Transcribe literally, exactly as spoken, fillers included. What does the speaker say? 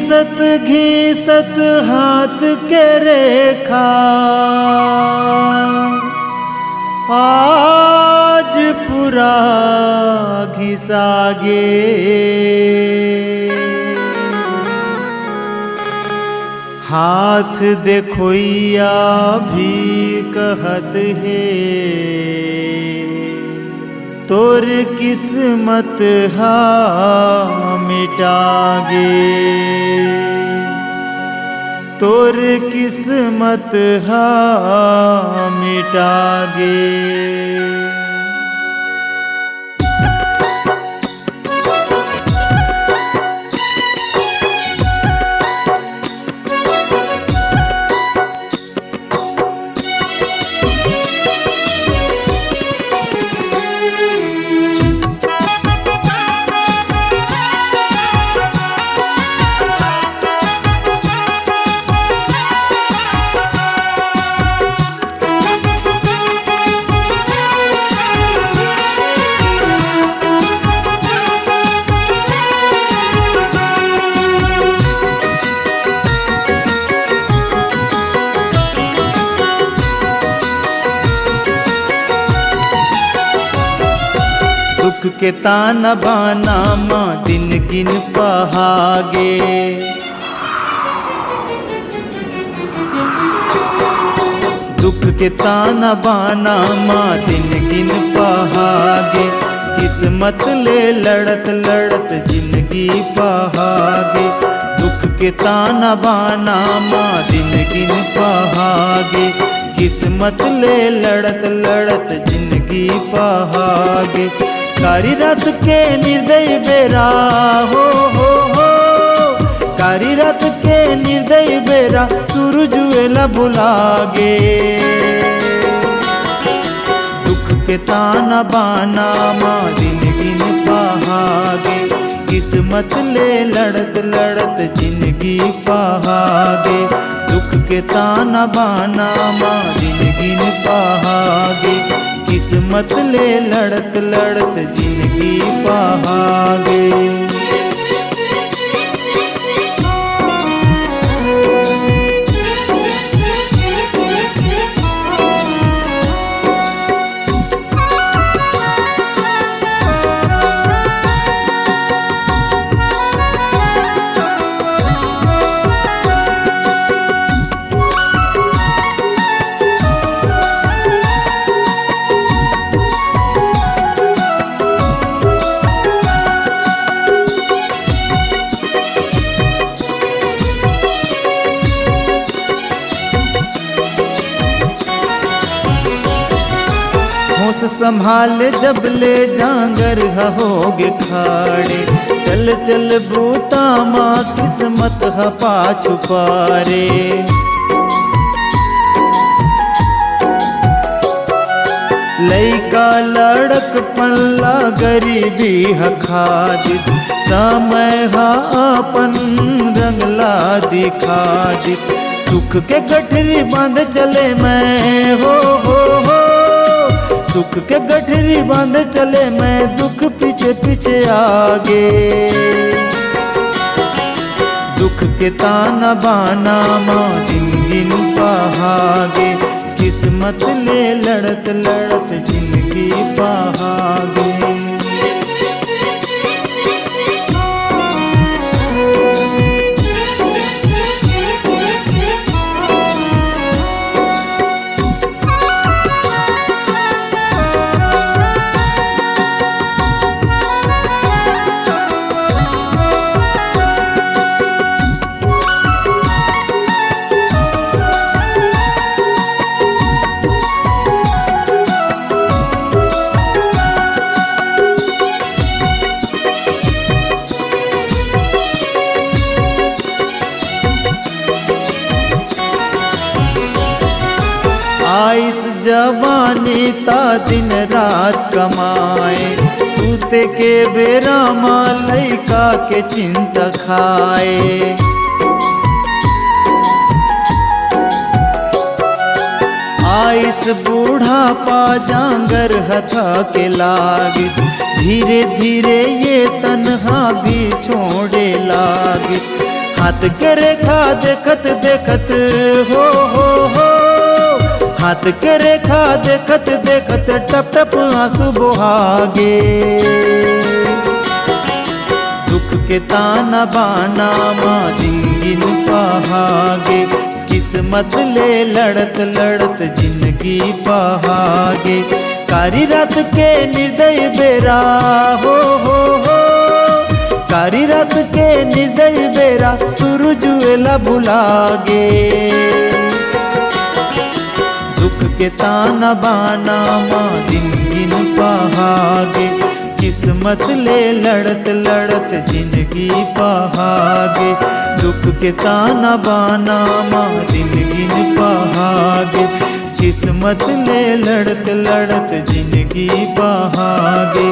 सत घिसत हाथ के रेखा आज पूरा घिसा गे। हाथ देखोइया भी कहत हे, तोर किस्मत हा मिटा गे, तोर किस्मत हा मिटा गे। दुख के ताना बाना म दिन गिन पहागे। दुख के ताना बाना म दिन गिन पहागे। किस्मत ले लड़त लड़त जिंदगी पहागे। दुख के ताना बाना म दिन गिन पहागे। किस्मत ले लड़त लड़त जिंदगी पहागे। कारी रात के निर्दयी बेरा हो, हो, हो। कारी रात के निर्दयी बेरा सूरज वेला बुलागे। दुख के ताना बाना मा दिन गिन पहागे। किस्मत ले लड़त लड़त जिंदगी पहागे। दुख के ताना बाना मा दिन गिन पहागे। किस्मत ले लड़त लड़त जिंदगी पहागे। होश संभाल जब ले जांगर ह होगे खाड़े। चल चल बूता मा किस्मत ह पाछू पारे। लइका लड़कपन ला गरीबी ह खा दिस। समय ह अपन रंग ला दिखा दिस। सुख के गठरी बांध चले मैं हो, हो, हो। सुख के गठरी बांध चले मैं, दुख पीछे पीछे आगे। दुख के ताना बाना मा दिन गिन पहागे। किस्मत ले लड़त लड़त जिंदगी पहागे। आइस जवानी ता दिन रात कमाए, सूते के बेरा मा लइका के चिंता खाए। आइस बूढ़ापा जांगर ह थके लागिस, धीरे धीरे ये तनहा भी छोड़े लागिस। हाथ के रेखा देखत देखत, हो हो हो, हाथ के रेखा देखत देखत टप टप आंसू बोहागे। दुख के ताना बाना मा दिन गिन पहागे, किस्मत ले लड़त लड़त जिंदगी पहागे। कारी रात के निर्दय बेरा, हो हो हो, कारी रात के निर्दय बेरा सूरज एला बुलागे। दुख के ताना बाना मा दिन गिन पहागे, किस्मत ले लड़त लड़त जिंदगी पहागे। दुख के ताना बाना मा दिन गिन पहागे, किस्मत ले लड़त लड़त जिंदगी पहागे।